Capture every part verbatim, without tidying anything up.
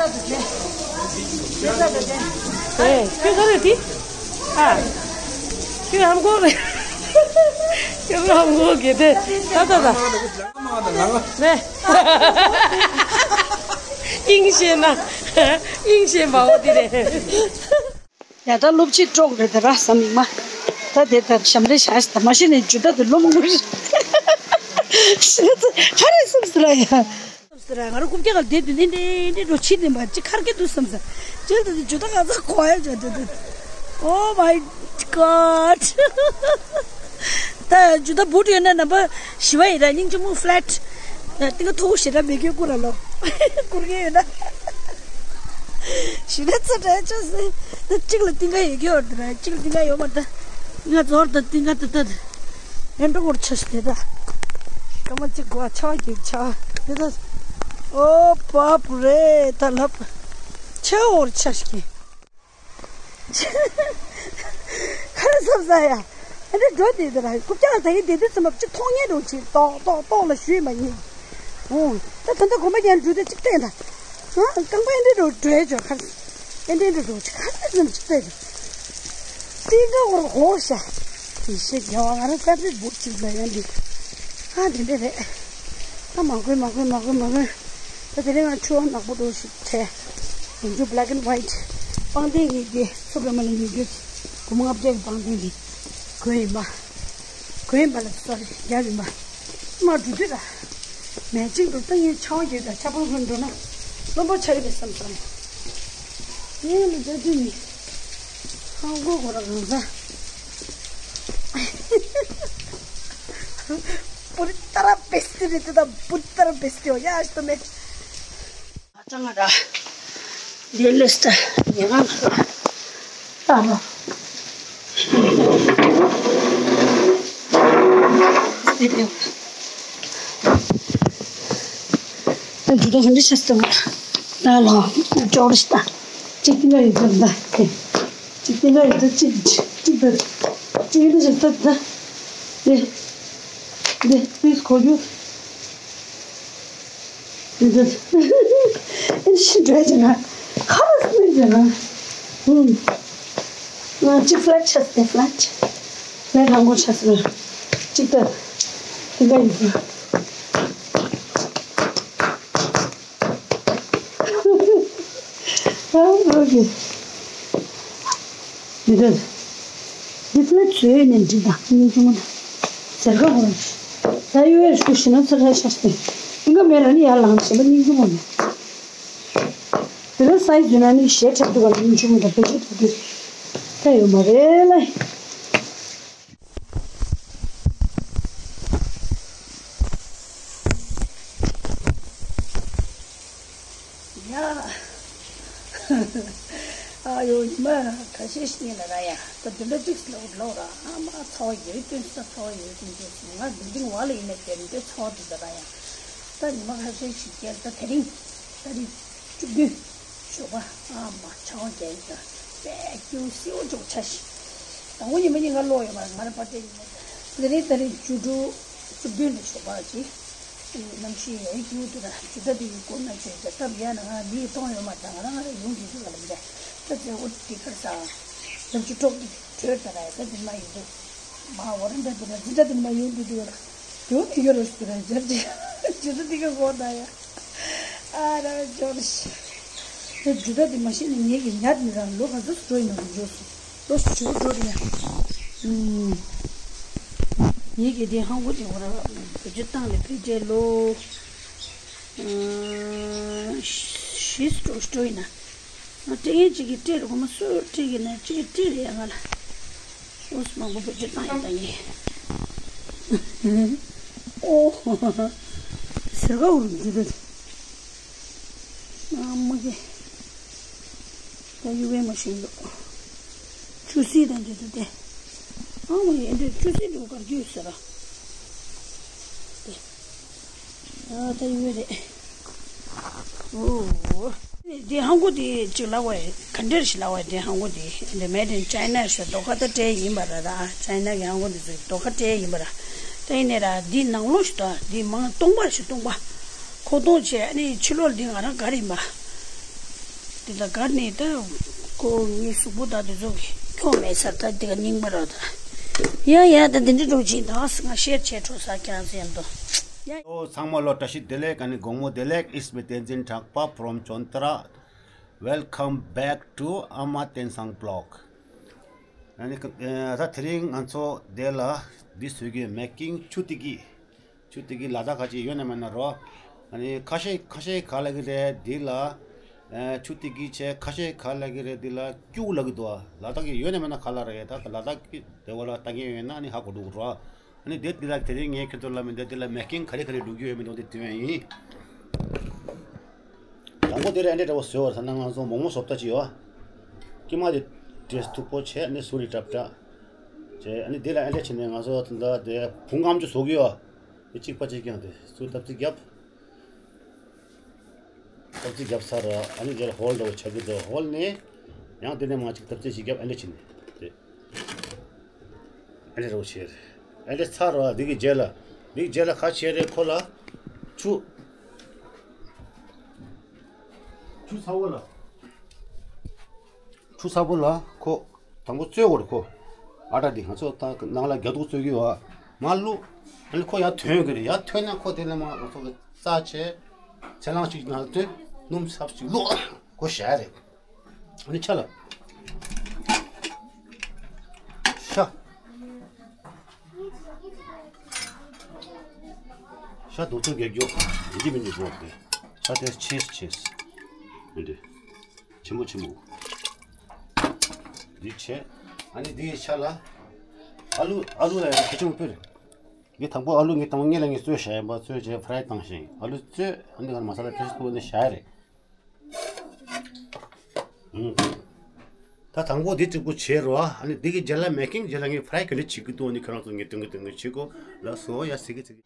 ཁྱོད་ག་རེ་དེ། ཨ། ཁྱོད་ཧམ་གོ་རེད། ཁྱོད་ཧམ་གོ་གེ་དེ། ད་ད་ད། ནས། ཨིང་ཤེས་ན། ཨིང་ཤེས་མ་འོ་དེ་རེད། ཡ་ད་སློབ་ཕྱི་སྤྲོག་རེད་དེ་ར་བསམ་ཡིན་མ། ད་དེ་ད་ཞམ་རེ་ཤ་ད་མ་ཤི་ནས་ཇུ་ད་དེ་སློབ་མ་རེད། ཁ་རེ་སུབ་སི་ར་ཡ། སུབ་སི་ར་ང་རང་རྐུབ་ཀྱག་ལ་བསྡད་དུས་ཨེ་འདྲེ་ཨེ་འདྲེ་འགྲོ་ཕྱི་དེ་མ་ཅི་ཁར་སྐད་དུ་བསམ་ས། ཅིལ་དུ་དེ་ཇུ་ད་ང་ཚ་གོ་ཡ་ཇོ་དེ་དེ། Oh my God. ད་ཇུ་ད་བུ་ཡོད་ན་ནམ་པ་ཞི་བ་ཡིན་ར་སྙིང་རྗེ་མོ་ཕླེཊ། ཏིང་ཀ་མཐོ་བོ་ཞེ་དྲག་མེད་ཀྱི་བསྐུར་ར་ལོ། བསྐུར་མཁན་ཡོད་ན། ཞི་བ་ཚ་དྲག་ཆོག་སེ། ད་གཅིག་ལ་ཏིང་ཀ་ཡོད་ཀྱི་ཡོད་རེད་ར་གཅིག་ལ་ཏིང་ཀ་ཡོད་མ་ད། ང་ཚོར་ད་ཏིང་ཀ་ད་ད། ཡན་འགྲོ་བོར་ཆ་ཞིག་དེ་ད། སྐར་མ་གཅིག་གོ་ཆ་གཅིག་ཆ། དེ་ད། ཨོ་པ་པུ་རེ་ད་ལབ། ཆ་བོར་ཆ་ཞིག་ཁ་ར་སབ་ས་ཡ། ཨ་འདྲ་འགྲོ་དེ་དེ་ར་རྐུབ་ཀྱག་ད་ཡིན་དེ་དུས་ཙམ་པ་ཅི་མཐོང་ཉེ་འགྲོ་ཅིག་ཏོག་ཏོག་ཏོག་ལ་ཞུས་མ་ཉེ། ཨོ། ད་ད་ལྟ་གོམ་པ་རྒྱག་འགྲོ་དེ་ཅིག་བལྟས་ད། ཨ་རྐང་པ་ཨེ་འདྲ་འགྲོ་འགྲོ་ཡ་ཅོ་ཁ་ར། ཨེ་འདྲ་འགྲོ་འགྲོ་ཅིག་ཁ་ར་ཙམ་ཅིག་བལྟས་ད། ཏིང་ཀ་འོར་ཧོ་ཤ། དེ་ཤེས་རྒྱ་བ་ང་རང་ཕེབ་རིག་བུ་ཅིག་ལ་ཡང་འདི། ཨ་དེ་འདྲ་རེད། ད་མ་གོས་མ་གོས་མ་གོས་མ་གོས། ད་དེ་རིང་ང་ཆུ་བ་ནག་པོ་འགྲོ་ཞིག་ཆེ། ཡིན་རྒྱུ་black and white། པང་གདན་གྱི་དེ་ཚོ་པའི་མ་ལ་ཉོ་རྒྱུ། སྒོར་མོ་ལྔ་བརྒྱ་གི་པང་གདན་གྱི། གོས་ཡིན་པ། གོས་ཡིན་པ་ལ་སོ་རེ་རྒྱབ་ཡིན་པ། མ་འགྲོ་དུས་ལ། མེ་ཅིག་འགྲོ་ད་ངས་ཆང་རྒྱུ་དང་ཆ་པང་ཁོན་འགྲོ་ན། བློན་པོ་ཆ་ཡི་རེད་བསམ་སོང་། ངས་ལ་རྒྱབ་དུས་ནི། ཧང་གོ་གོ་ར་གང་ཟ། Puttara pesti རེད་དེ་ད་Puttara pesti ཡོ་ཡ་ཤི་ཏོ་མེ། ཨ་ཅང་ང་ར། འདི་ལིས་ཏ་ཉེ་གང་ཁ་ལ། ཨ་མ། སི་ཏེ། ད་འདི་ད་ཧན་འདི་ཤ་སྟོང་། ད་ལོ། ཅོར་སྟ། ཅིག་ཏི་ལ་ཡོད་ད་ད། ཅིག་ཏི་ལ་ཡོད་ད་ཅིག་ཅིག་ད། ཅིག་ཏི་ཤ་སྟ་ད། དེ། དེ་དེ་ཁོ་ཡོད། དེ་དེ། ཨེ་ཤི་འདྲ་ཅན་ན། ཁ་ར་སི་ཅན་ན། ཧུམ། ང་ཅིག་ཕ་ལེཊ་ཆ་སྟེ་ཕ་ལེཊ། ཕ་ལེཊ་ཧང་གོ་ཆ་སི་ན། ཅིག་ད། དེ་འདྲ་ཡིན་ད། ཨ་རོ་གི། འདི་ད། འདི་ཚོའི་བཟོས་ནས་འགྲིག་དང་སྙིང་རྗེ་མོ་ན། ཟེར་ག་བོ་ར། ད་ཡོད་ཡོད་ཤུ་ཤི་ན་ཚ་ཁ་ཤ་སྟེ། ཨིན་ག་མེ་ར་ནི་ཡར་ལངས་ཞེས་པ་སྙིང་རྗེ་མོ་ན། དེ་ལ་སའི་ཛུ་ན་ནི་ཞེ་ཁྲབ་ཏུ་བ་ལ་སྙིང་རྗེ་མོ་ད་བེད་སྤྱོད་ཐུབ་དུས། ད་ཡོད་མ་རེད་ལ། ཡ། ཨ་ཡོ་ཉི་མ་ཁ་ཤས་ཤིག་ཉིན་ལ་ར་ཡ། ད་དེ་འདྲ་གཅིག་ལོག་ལོག་ར་ཨ་མ་ཚ་བ་ཡོད་དོན་ས་ཚ་བ་ཡོད་དོན་ཅེས་ང་བིལ་ཌིང་བ་ལ་ཡིན་ན་དེ་འདྲ་ཚ་བ་འདུག་ད་ར་ཡ། ད་ཉི་མ་ཁ་ཤས་ཤིག་རྒྱལ་ད་དེ་རིང་ད་རིང་བཅུ་བདུན། ཞོགས་པ་ཨ་མ་ཆང་རྒྱག་ཡིན་ད་པས་སྐྱིའུ་སེའུ་ཅོག་ཆ་ཤི། དང་པོ་ཉི་མ་ཉིན་ག་ལོག་ཡོད་མ་རེད་ང་ར་པར་ཏེ་ཉི་མ་དེ་རིང་ད་རིང་བཅུ་དྲུག་བཅུ་བདུན་ལ་ཞོགས་པ་ཅི། གནམ་གཤིས་ཡང་སྐྱིའུ་དེ་ད་ཇུ་ད་དེ་ཡི་སྐོར་ན་ཆོས་ཇ་སྟབས་ཡ་ན་ང་མི་ཡི་གཏོང་ཡོད་མ་ད་ང་རང་ང་ར་ཡོང་དུས་དུས་ག་ལ་མི་ད་ད་ཚེ་འོ་དེ་ཁར་ས་ལབ་ཅུ་ཀྲོག་དེ་བྲོས་ད་ར་ཡ་ད་དེ་མ་ཡིན་དུས་མ་འོ་ར་འདྲ་དེ་ན་ཇི་ད་དེ་མ་ཡོང་དུས་དུས་ག་ལ་དེ་འོ་དེ་ག་རོ་ཞིག་དེ་ན་ཇར་ཇི་ཇུ་ད་དེ་ག་གོ་ད་ཡ། ཨ་ར་ཇོར་ཤི། ད་ཇུ་ད་དེ་མ་ཤེས་ནས་ངེད་ཀྱི་ཉལ་ནི་རང་ལོ་ག་ཚོད་འགྲོ་ཡིན་ནམ་འཇོག་སོང་། ལོ་བཅུ་འགྲོ་རེད་ཡ། ཨུམ། ངེད་ཀྱི་དེ་ཧང་གོ་དེ་འོ་ར་བེད་སྤྱོད་བཏང་ནས་ཕལ་ཆེར་ལོ། ཨུམ། བཞི་འགྲོ་འགྲོ་ཡིན་ན། ང་སྤྲད་མཁན་གཅིག་གིས་སྤྲད་རེད་གོ་མ་སུ་སྤྲད་ཀྱི་ན་གཅིག་གིས་སྤྲད་རེད་ཡ་ང་ལ། ཨོ་སི་མང་པོ་བེད་སྤྱོད་བཏང་ཡོད་ད་ངས། ཨོ། ཟེར་ག་འུར་འགྱུར་རེད། ཨ་མ་གི། ད་ཡུ་བའི་མ་ཤིང་འདུག་ཆུ་སྲིན་དང་འདི་ཚོ་དེ། ཨ་མ་ཡེ་འདི་ཆུ་སྲིན་འདུག་གར་རྒྱུས་ཟེར་ར། དེ། ཨ་ད་ཡུ་བའི་རེད། ཨོ། འདི་ཧང་གོ་དེ་ཅིག་ལབ་པ་ག་འདྲ་ཞིག་ལབ་པ་འདི་ཧང་གོ་དེ་འདི་made in China ཞེས་རྡོ་ཁ་ད་སྤྲད་ཡིན་པ་ར་ད་ཅའི་ན་གི་ཧང་གོ་དེ་ཚོ་རྡོ་ཁ་སྤྲད་ཡིན་པ་ར། ད་ཡིན་ནའི་ར་འདི་ནང་ལོགས་ཤིག་ད་འདི་མང་སྟོང་པ་ཞིག་སྟོང་པ། ཁོ་སྟོང་བྱས་ཨ་ནི་ཕྱི་ལོགས་འདི་ང་རང་ག་རེ་ཡིན་པ། དེ་ལ་གར་ནས་ད་ཁོ་ངའི་གཟུགས་པོ་ད་དེ་ཚོ་སྐྱོ་མེད་ས། ད་དེ་ག་རྙིང་པ་ར་ད། ཡ་ཡ། ད་དེ་འདྲ་འགྲོ་ཅིག་ད་ང་ཤེར་བྱས་འགྲོ་ས་ཀྱང་ཟེར་འདུག་ཡ། ཨོ། ཚང་མ་ལོ་བཀྲ་ཤིས་བདེ་ལེགས། ཨ་ནི་དགོང་མོ་བདེ་ལེགས། It's me Tenzin Thakpa from Chontra. Welcome back to Ama Tensang Vlog. ཨ་ནི་ད་དེ་རིང་ང་ཚོ་དེ་ལ་འདི་བཟོས་ཀྱི་མེ་ཀིང་ཆུ་ཏི་གི་ཆུ་ཏི་གི་ལ་དྭགས་ཁ་ཅིག་ཡོད་ན་མེད་ན་རོ། ཨ་ནི་ཁ་ཤས་ཁ་ཤས་ག་ལ་གི་རེད་འདི་ལ། ཨ། ཆུ་ཏི་གི་བྱས། ཁ་ཤས་ག་ལ་གི་རེད་འདི་ལ་ཀྱུ་ལ་གི་འདུག་ལ་དྭགས་ཀྱི་ཡོད་ན་མེད་ན་ག་ལ་རེད། ད་ལ་དྭགས་ཀྱི་དེ་བ་ལ་ལྟ་མཁན་ཡོད་ན་ཨ་ནི་ཧ་གོ་འགྲོ་གི་རོ། ཨ་ནི་དེ་འདི་ལ་དེ་རིང་ངས་ཁྱོད་ཚོ་ལ་མི་འདི་འདི་ལ་མེ་ཀིང་ག་རེ་ག་རེ་འགྲོ་གི་ཡོད་མེད་འདུག་འདི་དེ་ཡིན། དང་པོ་དེ་ལ་ཨ་འདྲས་འདྲ་བོ་བཟོས་བར་ས་ན་ང་ཚོ་མོག་མོག་བཟོ་ལྟ་ཅི་ཡོད། ཀྱི་མ་དེ་འདྲས་མཐུག་པོ་བྱས། ཨ་ནི་ཟུར་རེ་ཀྲབ་ཀྲབ་བྱས། ཨ་ནི་འདི་ལ་ཨ་འདྲས་བྱས་ནས་ང་ཚོ་ད་ལྟ་དེ་བུ་ངམ་ཅུ་བཟོ་གི་ཡོད། དེ་གཅིག་པ་གཅིག་རྐྱང་དེ་ཚུར་སྟབས་རྩིས་བརྒྱབ། སྟབས་རྩིས་བརྒྱབ་ཚར་ར། ཨ་ནི་རྗེས་ལ་ཧོལ་འདྲ་བོ་ཆགས་ཀྱི་འདུག་ཧོལ་ནས་ཡང་དེ་ནས་མ་གཅིག་སྟབས་རྩིས་ཞིག་བརྒྱབ། ཨ་འདྲས་བྱས་ནས་དེ་ཨ་འདྲས་འདྲ་བོ་བྱས་རེད། ཨ་འདྲས་ཚར་ར། འདི་གི་རྗེས་ལ་འདི་གི་རྗེས་ལ་ག་བྱས་རེད། ཁོ་ལ་ཆུ་ཆུ་ཚ་བོ་ལ། ཆུ་ཚ་པོ་ལ་ཁོ་དང་པོ་བཙོས་དགོས་རེད། ཁོ་ཨ་ཊ་འདི་ང་ཚོ་ད་ནང་ལ་རྒྱ་སྡུག་བཙོས་ཀྱི་ཡོད། མར་བླུགས། ཨ་ནི་ཁོ་ཡར་ཐོན་གྱི་རེད། ཡར་ཐོན་ན་ཁོ་དེ་ནས་མར་ང་ཚོ་གི་རྩ་བྱས་ཚལ་སླང་གཅིག་ནང་ལ་བཏོན། སྣུམ་ཚབས་གཅིག་བླུགས། ཁོ་བཞག་རེད། ཨ་ནི་ཆ་ལ་ཤ། ཤ་རྡོག་ཐོ་རྒྱག་རྒྱུ་ཡིན་གཅིག་མིན་གཅིག་དགོས་ཏེ། ཤ་དེ་ཆེས་ཆེས་མི་འདྲ། ཆེན་པོ་ཆེན་པོ། འདི་བྱས། ཨ་ནི་འདིའི་ཆ་ལ་ཨ་ལུ། ཨ་ལུ་ལ་ཡང་གལ་ཆེན་པོ་དཔེ་རེད། ངས་དང་པོ་ཨ་ལུ་ངས་དང་པོ་སྔོན་ལ་ངས་བཙོས་བཞག་ཡིན་པ། བཙོས་བྱས་ཕ་རའི་བཏང་ཞིང་། ཨ་ལུ་བཙོས། ཨ་ནི་ང་མ་ས་ལ་ཏོག་ཙམ་ཐུག་ནས་བཞག་ཡ་རེད། ཨུམ། ད་དང་པོ་འདི་གཅིག་པུ་བྱས་རོ། ཨ་ནི་འདི་གི་རྗེས་ལ་མེ་ཀིང་རྗེས་ལ་ངས་ཕ་རའི་ག་འདྲ་བྱེད་ཀྱི་འདུག་ཨ་ནི་ཁྱོད་རང་ཚོ་ངས་སྟོན་གི་སྟོན་གི་བྱེད་གོ། ལགས་སོ། ཡ་ཟེར་གི་ཟེར་གི།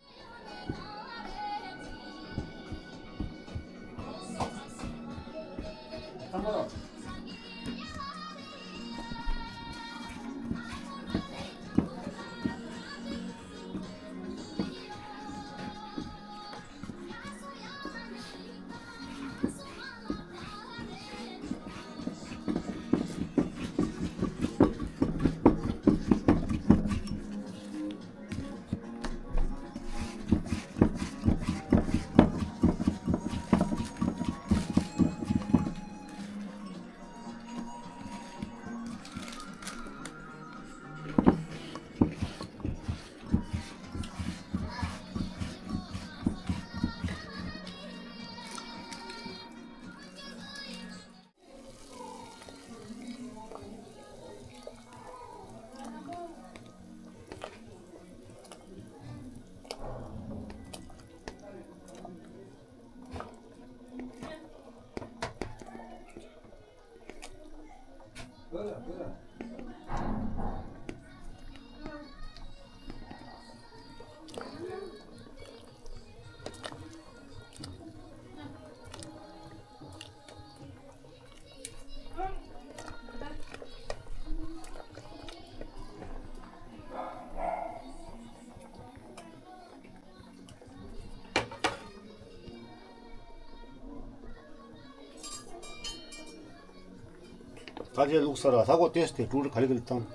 ད་ཆ་བླུགས་ཚར་ར། ད་ཁོ་ཏོག་ཙམ་དེ་དཀྲུག་ར། ག་ལེ་ག་ལེ་བཏང་།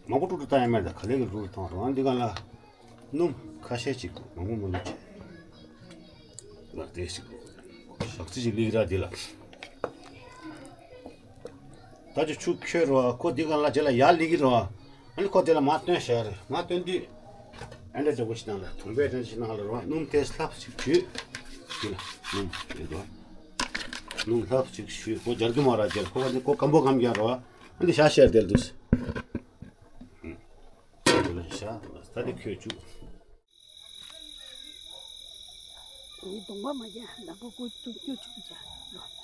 མང་པོ་དཀྲུག་ར་བཏང་ཡ་མེད། ད་ག་ལེ་ག་ལེ་དཀྲུག་ར་བཏང་ར། འདི་ག་ལ། སྣུམ་ཁ་ཤས་ཅིག། མང་པོ་མ་བླུགས་བྱས། ལ་དེ་ཞིག་ཞག་ཚི་ཞིག་སླེབས་ར་འདི་ལ། ད་ཅི་ཆུ་ཁོལ་རོ། ཁོ་འདི་ག་ལ་རྗེས་ལ་ཡར་སླེབས་ཀྱི་རོ། ཨ་ནི་ཁོ་དེ་ལ་མར་བཏོན་བཞག་རེད། མར་བཏོན་དུས་ཨ་འདྲ་ཅོག་གོ་ཞིག་དང་ལ། དུང་པའི་འདྲ་ཞིག་ནང་ལ་རོ། སྣུམ་དེ་ལྷབ་ཞིག་བྱུགས། འདི་ལ་སྣུམ་ཡོད་དོ། སྣུམ་ལྷབ་ཞིག་བྱུགས། ཁོ་སྦྱར་གི་མ་ར། རྗེས་ལ་ཁོ་ག་འདི་ཁོ་སྐམ་པོ་སྐམ་རྐྱང་རོ། ཨ་འདི་ཤ་ཤར་དེར་འདུག་ཨུ། ད་ལྟ་ཁྱོད་བཅུག་ངས་གདོང་པ་མ་རྒྱག་ནག་པོ་ཀུ་ཏུ་སྐྱོ་བཅུག་བྱ།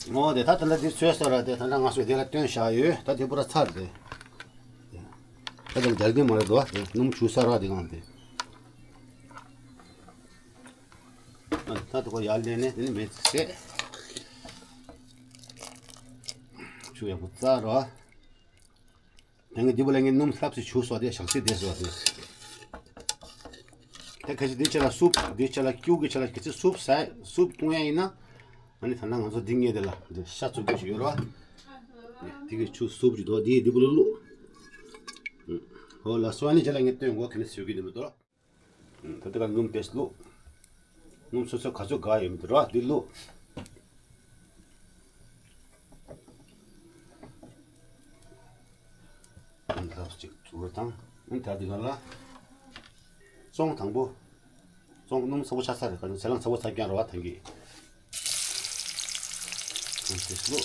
འོ་དེ་ད་ད་ལྟ་འདི་ཚོས་ས་ར་དེ་ད་ལྟ་ང་ཚོས་དེ་ལ་བཏོན་བཞག་ཡོད། ད་དེ་པུ་ར་ཚར་དེ། ད་དེ་རྒྱལ་གྱི་མ་རེད་དོ། དེ་སྣུམ་བྱུག་ས་ར་དེ་གང་དེ། ད་དེ་ཁོ་ཡར་ལེན་ནས་དེ་ནི་མེད་ཚེ། བྱུག་ཡག་པོ་ཚར་ར། དེང་གི་འདི་བ་ལ་ངས་སྣུམ་ལྷབ་ཙམ་བྱུག་སོ་དེ་ཞག་ཚི་དེ་སོ་དེ། དེ་ཁ་ཅིག་འདི་ཆ་ལ་སུབ་འདི་ཆ་ལ་སྐྱུག་གི་ཆ་ལ་གི་ཚི་སུབ་ཟ་སུབ་བཏུང་ཡ་ཡིན་ན། ཨ་ནི་ད་ལྟ་ང་ཚོ་འདི་ངས་དེ་ལ་འདི་ཤ་བཙོ་རྒྱུ་ཞིག་ཡོད་ར། དེ་གི་ཆུ་སུབ་ཅིག་འདུག་འདི་འདི་བུ་ལ་བླུག་ཧོ་ལ་སོ་ཨ་ནི་ཆ་ལ་ངས་སྟོན་གོ་ག་ནས་བཟོ་གི་འདི་མི་འདུག་ད་ལྟ་ག་སྣུམ་དེ་བླུག་སྣུམ་སོ་སོ་ག་ཚོད་དགའ་ཡོད་མི་འདུག་ར་འདི་བླུག་ལགས་ཅིག་འུར་དང་། ཨ་ད་འདི་ག་ལ། བཙོང་དང་པོ། བཙོང་སྣུམ་ཚ་པོ་ཆགས་ཚར་རེད། ག་ཚོད་ཚལ་ལང་ཚ་པོ་ཚ་རྐྱང་རེད་བ་ཐང་གི། ཨ་དེ་ལོ།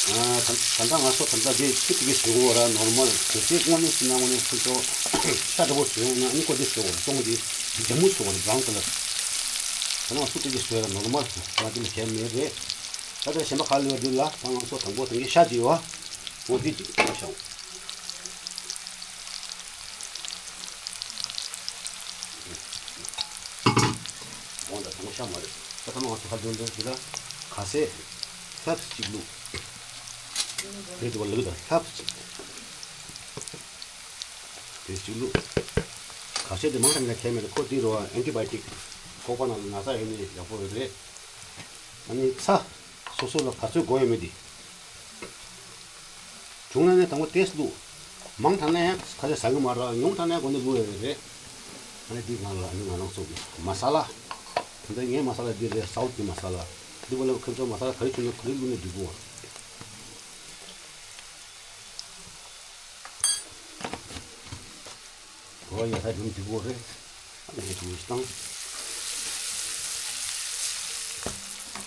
ཨ་ད་ད་ལྟ་ང་ཚོ་ད་ལྟ་འདི་ཆུ་ཏི་གི་བྱེད་སྒོ་ར་ནོར་མལ་དེ་ཚོའི་དངོས་གནས་སུ་ན་དངོས་གནས་ཁོ་ཚོ་ཤ་འདྲ་པོ་བྱེད་འོང་ན་ཨ་ནི་ཁོ་འདི་བྱེད་འོང་བཙོང་འདི་ལྗང་མོ་བྱེད་འོང་རེད་བྲང་ད་ལ། ད་ང་ཚོ་ཏི་ཏི་བཟོས་ལ་ནོར་མལ་ང་ཏི་ལ་གལ་མེད་རེད། ད་ལྟ་གཞན་པ་ག་ལ་ཡོད་འདི་ལ་ད་ང་ཚོ་དང་པོ་དང་གི་ཤ་ཅིག་ཡོད། འོ་འདི་ཅིག་ཤ། འོ་ད་དང་པོ་ཤ་མ་རེད། ད་ད་ང་ཚོ་ག་ལ་ཡོད་འདི་ལ་ག་ཟེ་ཧེབ་ཅིག་བླུགས། རེད་འདི་བ་ལུག་ད་ཧེབ་ཅིག་དེ་གཅིག་བླུགས། ཁ་ཤས་དེ་མང་ཙམ་ལས་ཁྱད་མེད་ཁོ་དེ་རུ་ཨན་ཊི་བྷའི་ཊིག་ཁོག་པ་ནང་ལ་ན་ཚ་ཡོད་ནི་ཡག་པོ་རེད། ཨ་ནི་ཚྭ་སོ་སོ་ལ་ག་ཚོད་དགོས་ཡོད་མེད་དེ། བྱུང་ན་ནས་དང་པོ་ཏེས་བླུགས། མང་དྲགས་ན་ཡང་ཁ་ཤས་ཟ་གི་མ་རེད། ཉུང་དྲགས་ན་ཡང་དགོས་ནི་བླུགས་ཡོད་རེད། ཨ་ནི་དེ་ང་ལ་ཨ་ནི་ང་རང་ཚོ་གི་མ་ས་ལ། ད་ལྟ་ངའི་མ་ས་ལ་འདི་རེད། སའུ་ཐི་གི་མ་ས་ལ། འདི་བ་ལ་ཁོ་ཚོ་མ་ས་ལ་ག་རེ་བྱུང་ན་ག་རེ་བླུགས་ན་འགྲིག་གོ། གོ་ཡ་ད་རུམ་འདི་གོ་རེད། ཨ་ནི་འདི་བཏང་།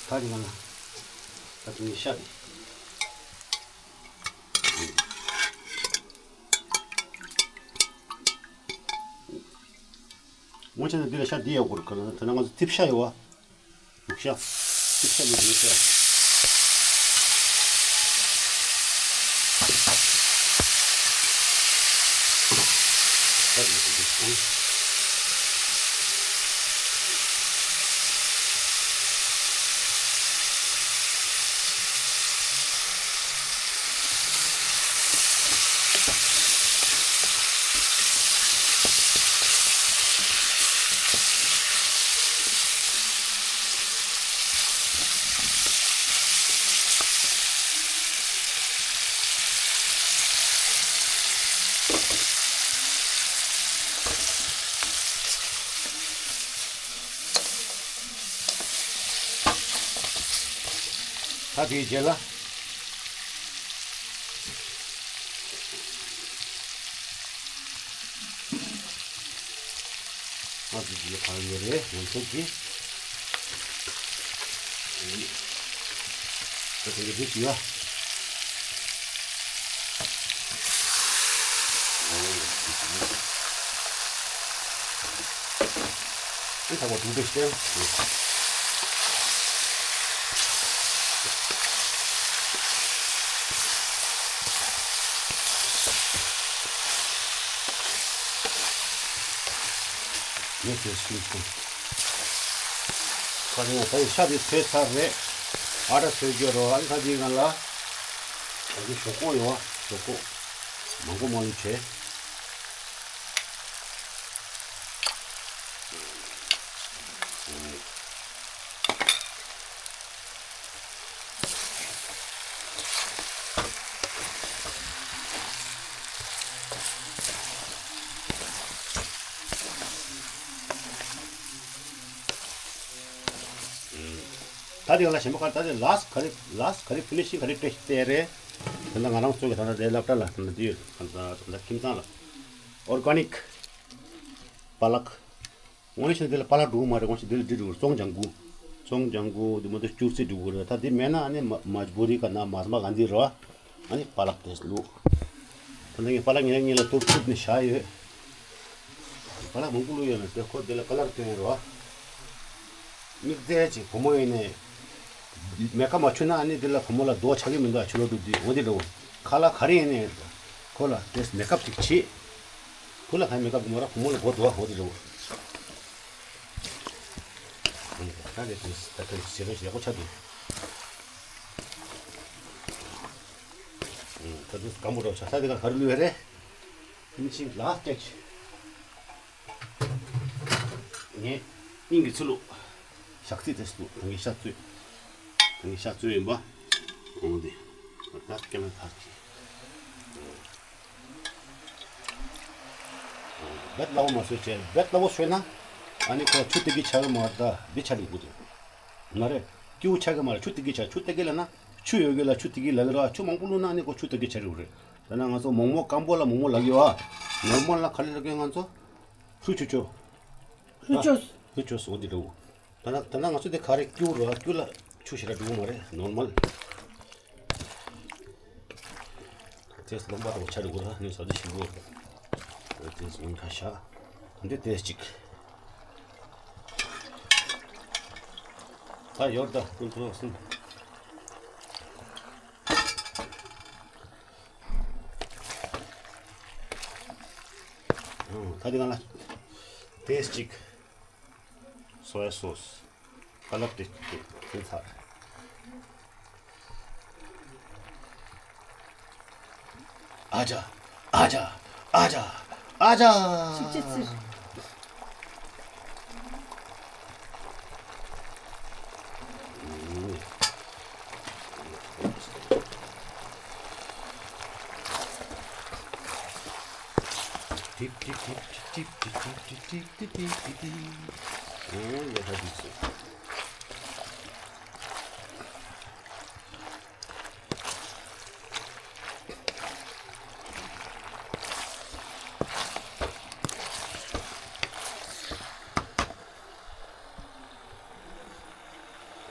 ད་རིང་ང་ད་དུང་ཤ་རེད། སྔོན་ཆད་ནས་འདི་ལ་ཤ་འདི་ཡག་པོ་རེད། ག་ལ་ད་ན་ང་ཚོ་རྩིབ་ཤ་ཡོད་བ། ལུག་ཤ། རྩིབ་ཤ་ནི་ལུག་ཤ། ད་དེའི་རྗེས་ལ། ཨ་ཙི་ཙི་ལ་ཕར་ཡོད་རེད། ང་ཚོ་གི་ད་དེ་འདྲ་ཞིག་ཡ། ཨེ་ད་གོ་དུང་དེ་ཤེས། ངས་དེ་སུས་གསུངས། ཁ་ནས་ད་ཡི་ཤ་དེ་ཚོས་ཚར་རེད། ཨ་ད་ཚོས་རྒྱུ་རོ། ཨ་ནི་ད་དེའི་སྒང་ལ་ད་དེ་ཞོག་ཁོག་ཡོད་བ། ཞོག་ཁོག་མང་པོ་མ་ལུས་བྱས། ད་དེ་ག་ལ་གཞན་པ་ག་རེ། ད་དེ་ལཱསི་ག་རེ། ལཱསི་ག་རེ། ཕི་ནི་ཤིང་ག་རེ་སྤྲད་སྟེ་རེད། ད་ལྟ་ང་རང་ཚོ་གི་ད་ལྟ་དེ་སློབ་གྲྭ་ལ་ད་ལྟ་དེ་ཡོད། ད་ལྟ་ད་ལྟ་ཁྱིམ་ཚང་ལ་ཨོར་གྷ་ནིག་པ་ལག་དངོས་གནས་བྱས་ན་འདི་ལ་པ་ལག་འགྲོ་གི་མ་རེད། དངོས་གནས་འདི་ལ་འགྲིག་འགྲོ་གི་རེད། བཙོང་ལྗང་གུ། བཙོང་ལྗང་གུ་འདི་མ་གཏོགས་སྐྱུར་རྩི་འགྲོ་གི་རེད། ད་འདི་མེད་ན་ཨ་ནི་མ་མ་ཇ་བུ་རི་ག་ན་མ་ཧ་ཏ་མ་གྷན་དྷི་རེད་བ། ཨ་ནི་པ་ལག་དེ་བླུགས། ད་ལྟ་ངས་པ་ལག་ངས་ངས་ལ་གཏུབ་གཏུབ་ནས་བཞག་ཡོད། ཁ་ལག་མང་པོ་བླུགས་ཡོད་ན་དེ་ཁོ་དེ་ལ་ཁ་ལག་སྟོན་རོགས། དམིགས་བསལ་གྱི་བུ་མོ་ཡིན་ནས་མེ་ཁ་མ་ཆུ་ན་ཨ་ནི་དེ་ལ་བུ་མོ་ལ་རྡོ་ཆགས་ཀྱི་མི་འདུག་ཨ་ཆུ་ལོ་སྒྲུབ་དུས་འོ་དེ་འདྲ་བོ། ཁ་ལག་ག་རེ་ཡིན་ནས་ཁོ་ལ་དེ་མེ་ཁབ་ཅིག་བྱེད། བུ་ལ་ག་མེ་ཁབ་མ་ར་བུ་མོ་ལ་སྒོ་འདུག་ཨ་འོ་དེ་འདྲ་བོ། ད་ལས་དེ་ད་ལྟ་ཞེ་དྲག་ཡག་པོ་ཆགས་འདུག་ད་དུང་སྐམ་པོ་འདྲ་བོ་ཆགས་ས་དེ་ག་ག་རེ་བླུགས་ཡོད་རེད། Finishing last touch. ངས་སྙིང་གི་ཚུལ་ལུ་ཞག་ཚི་དེ་སུ་ད་ངས་ཤ་བཙོས། ད་ངས་ཤ་བཙོས་ཡིན་པ། འོང་དེ་ད་སྐྱེ་མེད་ཐག་གི་བེད་སླ་བོ་མ་བཟོས་བྱས་བེད་སླ་བོ་བཟོས་ན་ཨ་ནི་ཁོ་ཆུ་དེ་གི་ཆ་གི་མ་ད་འདི་ཆ་ནི་དགོས་དེ་མ་རེད། སྐྱེའུ་ཆ་གི་མ་རེད། ཆུ་དེ་གི་ཆ་ཆུ་དེ་གི་ལ་ན་ཆུ་ཡོད་གི་ལ་ཆུ་དེ་གི་ལ་གི་ར་ཆུ་མང་པོ་བླུགས་ན་ཨ་ནི་ཁོ་ཆུ་དེ་གི་ཆ་རེད་རེད། ད་ན་ང་ཚོ་མོག་མོག་སྐམ་པོ་ལ་མོག་མོག་ལ་གི་བ་ནོར་མལ་ལ་ག་ལེ་ལ་གི་ང་ཚོ། ཧུ་ཆུ་ཆུ། ཧུ་ཆོས། ཧུ་ཆོས་འོ་འདི་འདྲ་བོ། ད་ན་ད་ན་ང་ཚོ་འདི་ག་རེ་སྐྱུར་ར་སྐྱུར་ལ་ཆུ་ཞེ་དྲག་འགྲོ་གི་མ་རེད་ནོར་མལ། དེས་ལོང་པ་དང་ཆ་རུ་གོ་ར་ནི་ས་འདི་ཞིག་གོ། དེས་མིན་ཁ་ཤ། འདི་དེས་ཅིག་ད་ཡོར་ད་ཀུན་ཐོན་སུན། ད་འདི་ག་ལ་དེས་ཅིག Soya sauce. Color taste. Aja, aja, aja, aja.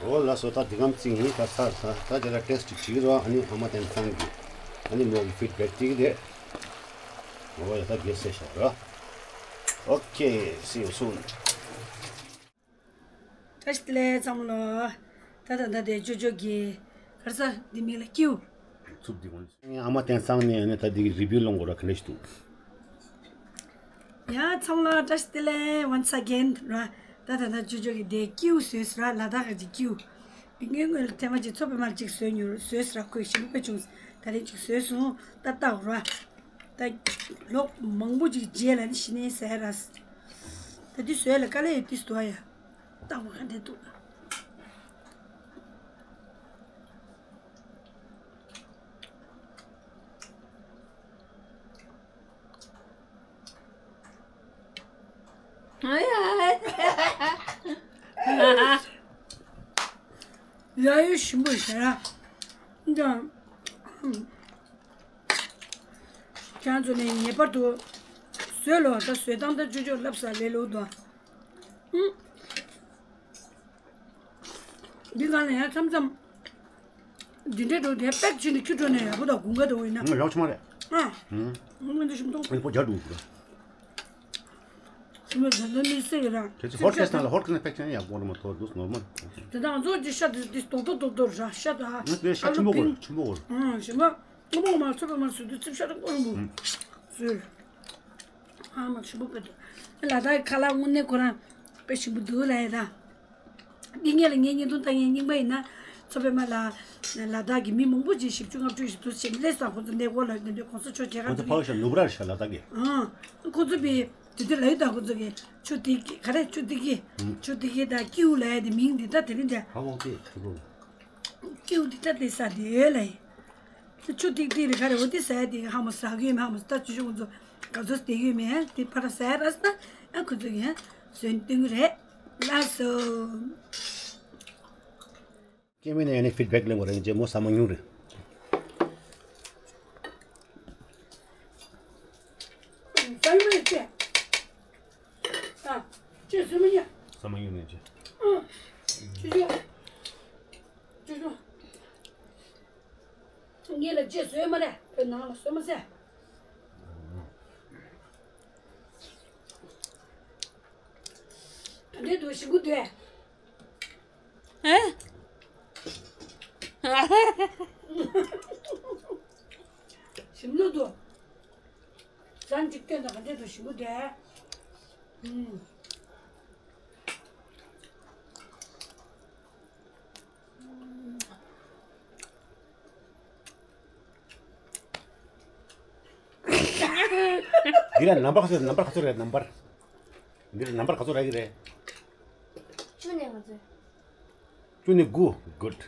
འོ་ལགས་སོ། ད་འདི་གམ་ཚིག་ཡིན། ད་ཚར་ཚར། ད་དེ་ལ་ཊེསི་ཊི་ཅིག་བྱེད་ཀྱི་རོགས། ཨ་ནི་ཨ་མ་བསྟན་ཚང་གི་ཨ་ནི་མོ་གི་ཕིཌ་བེག་ཅིག་རེད། འོ་ཡ་ད་རྒྱལ་སྲས་ཤག་རོགས། Okay, see you soon. བཀྲ་ཤིས་བདེ་ལེགས་ཚང་མ་ལོ། ད་ད་ད་དེ་ཅོ་ཅོ་གི་གར་ས་འདི་མིང་ལ་ཀིའུ། ཚུབ་འདི་ཀོན། ཨ་མ་བསྟན་ཚང་ནས་ནི་ད་འདི་གི་རི་བིའུ་ལོང་གོ་ར་ག་ལེ་ཞིག་འདུག་ཡ་ཚང་མ་ལ་བཀྲ་ཤིས་བདེ་ལེགས་once again ར། ད་ད་ད་ཅོ་ཅོ་གི་དེ་ཀིའུ་བཟོས་ར། ལ་དྭགས་ཀྱི་ཀིའུ། བི་ངའི་སྔོན་ལ་ཐེངས་མ་གཅིག་མཚོ་པདྨ་ལ་གཅིག་བཟོས་མྱོང་། བཟོས་ར་ཁོས་ཞིམ་པོ་དཔེ་བྱུང་། ད་རིང་གཅིག་བཟོས་སོང་། ད་ལྟ་ར། ད་ལོ་མང་པོ་ཅིག་རྗེས་ལ་ནི་ཤི་ནས་ཟ་ཡ་ར། ད་དུས་བཟོས་ལ་དཀའ་ལས་ཡོད་དུས་སུ་དུ་བ་ཡ། ལྟ་བ་ག་འདྲ་འདུག་ཡ་ཡོད་ཞིམ་པོ་ཞེ་དྲག་ཁྱེད་རང་ཚོ་ནས་ངེས་པར་དུ་བཟོས་ལོ། ད་བཟོས་སྟངས་ད་ཅོ་ཅོ་ལབ་ས་ལས་ལོ་དོ། འདི་ག་ལ་ཡང་མཚམས་མཚམས་འདི་འདྲའི་འགྲོ་དེ་པེག་ཕྱིན་ནས་ཁྱི་འགྲོ་ནས་ཡག་པོ་དང་དགུན་ཁ་དུ་ཡིན་ན། ང་ཡག་ཆུ་མ་རེད། ཨ། ང་འདི་ཞིམ་མཐོང་། ཨ་ནི་པོ་རྒྱ་འགྲོ་གི་རེད། ཞིམ་པོ་ད་ལྟ་མི་སེ་ཡོད་ར། དེ་ཚོ་ཧོ་ཊེལ་ནང་ལ་ཧོ་ཊེལ་ནས་པེག་ཕྱིན་ཡག་པོ་རེད་མ་གཏོགས་འདུག་ནོར་མལ། དེ་དང་ང་ཚོ་ཅི་ཤ་དེ་དེ་རྡོག་རྡོག་རྡོག་རྡོག་ར་ཤ་དང་། ང་དེ་ཤ་ཨ་ལུ་ཆུང་པོ་གོ་པིང་། ཆུང་པོ་གོ། ཨ་ཞིམ་པོ། སྔོན་མ་ཚོད་པ་མ་བཟོས་དུས་རྩིབ་ཤ་རིང་པོ་རིང་པོ་བཟོས། ཨ་མ་ཞིམ་པོ་དཔེ་འདུག་ལ་དྭགས་ཁ་ལག་དངོས་གནས་ཁོ་རང་དཔེ་ཞིམ་པོ་འདུག་ལ་ཡ་ད། འདི་ངས་ལ་ངའི་བརྙན་ཐུང་ལྟ་མཁན་རྙིང་པ་ཡིན་ན་ཚོ་པད་མ་ལ་ལ་དྭགས་ཀྱི་མི་མང་པོ་ཅིག་བཞི་བཅུ་ལྔ་བཅུ་ཞིག་འདུག་ཅེས་སླེབས་སོང་། ཁོ་ཚོ་གནས་སྐོར་ལ་འདི་འདྲའི་གོང་ས་མཆོག་མཇལ་ཁ་ཁོ་ཚོ་འགྲོ་ཕ་གི་ཤ་ནུབ་ར་ཤ་ལ་དྭགས་ཀྱི། ཨང་། ཁོ་ཚོ་པའི་དེ་དུས་ལ་ཡོད་ད། ཁོ་ཚོ་གི་ཆུ་དེ་གི་ག་རེ་ཆུ་དེ་གི་ཆུ་དེ་གི་ད་ཀིའུ་ལ་ཡ་དེ་མིང་འདི་ད་དེ་རིང་འདྲ། ཧ་ཝང་ཏེ་ཁུ་རུ། ཀིའུ་འདི་ད་དེ་ས་དེ་ཡོད་ལ་ཡིན། ཆུ་ཏིག་ཏིག་རེ་ཁ་རེ་འོ་དེ་ཟ་ཡ་དེ་ཧ་མོ་ཟ་གི་ཡོད་མེད། ཧ་མོ་ད་ཆུ་ཆུ་ཁོ་ཚོ་ག་ཚོད་བསྡད་ཡོད་མེད་དེ་ཕར་ཟ་ཡ་ར་ཟ་ན་ཡང་ཁོ་ཚོ་ཡང་བཟོས་སྟོན་གི་རེད། ལགས་སོ། སྐྱེ་དམན་ནས་ཡང་ནས་ཕིཌ་བེག་ལེན་དགོས་རེད། ཅེས་མོ་ཟ་མ་མྱོང་རེད། ཟ་མ་ཡོང་ཅེས། ཨ། ཅེས་ཟ་མ་ཡོང་། ཟ་མ་ཡོང་ནས་ཅེས། ཨ། ཅེས་ཅེས། ཅེས་ཅེས། ངེད་ལ་རྗེས་བཟོས་མ་རེད། བོད་ནང་ལ་བཟོས་མ་ཟད། དེ་དུ་ཞིམ་པོ་འདུག་ཨེ། ཞིམ་ལོ་འདུག་ཟན་གཅིག་བསྟན་དང་ག་འདྲ་དུ་ཞིམ་པོ་འདུག་ཨེ། ཨུམ། འདི་ལ་ནམ་བར་ག་ཚོད་རེད། ནམ་བར་ག་ཚོད་རེད། ནམ་བར། འདི་ལ་ནམ་བར་ག་ཚོད་རག་གི་རེད། བཅུ་ནས་ག་ཚོད། བཅུ་ནས་དགུ། གུཌ།